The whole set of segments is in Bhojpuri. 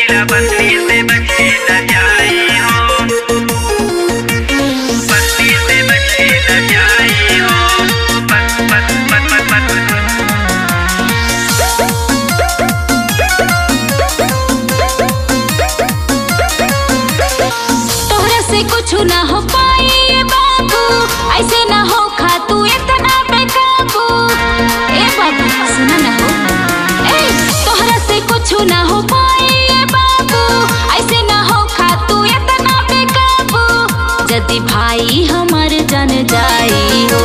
जिला बस्ती से बच के न जाई हो, बस्ती से बच के न जाई हो। बस बस बस बस बस। तोहरा से कुछ ना हो पाई ए बाबू, ऐसे ना हो खा तू इतना बेकाबू। ए बाबू सुना ना हो, ए तोहरा से कुछ ना हो पाई ए बाबू, ऐसे ना हो खा तू इतना बेकाबू। यदि भाई हमार जान जाई हो,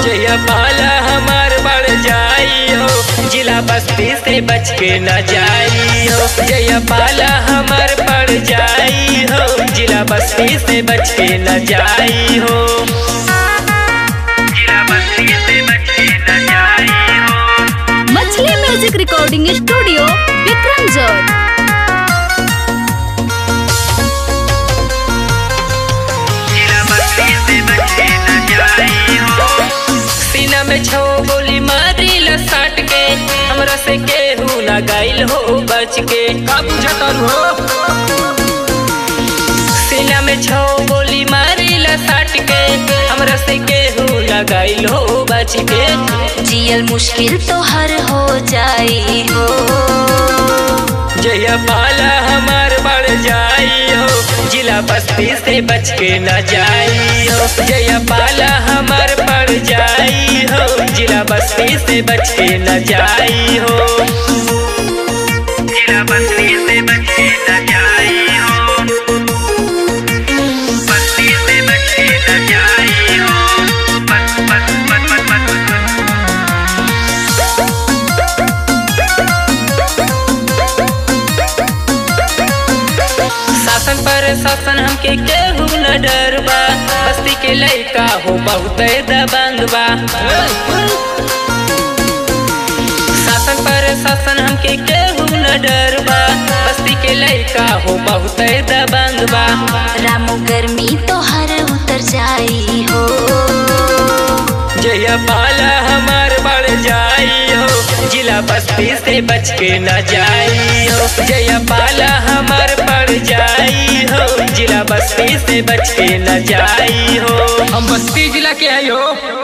जहिया पाला हमार बढ़ जाई हो, जिला बस्ती से बच के न जाई हो। जहिया पाला हमार बढ़ जाई हो, जिला बस्ती से बच के न जाई हो। जिला बस्ती से बच के न जाई हो। मछली म्यूजिक रिकॉर्डिंग स्टूडियो विक्रम जोत। जिला बस्ती से बच के न जाई हो। सीना में छो गोली मारी साट के, हमरा से केहू ना गाइल हो बच के। का बुझत हो? सीना में छो गोली मारी साट के, हमरा से केहू ना गाइल हो बच के। जियल मुश्किल तो हर हो जाई हो। जहिया पाला हमार बढ़ जाई हो, जिला बस्ती से बच के न जाई हो। जहिया पाला हमार बढ़ जाई हो, जिला बस्ती से बच के न जाई हो। जिला बस्ती से बच के न जाई हो, बस्ती से बच के न जाई हो। बस बस बस बस बस बस। शासन पर शासन हमके केहू न डरबा, बस्ती के लइका हो बहुत दबंग बा। शासन पर शासन हमके केहू न डरबा, बस्ती के लइका हो बहुत दबंग बा। रामू गर्मी तो हर उतर जाई हो। जहिया पाला हमार बढ़ जाई हो, जिला बस्ती से बच के न जाई हो। जहिया पाला हमार बढ़ जाई हो, जिला बस्ती से बच के न जाई हो। हम बस्ती जिला के है हो।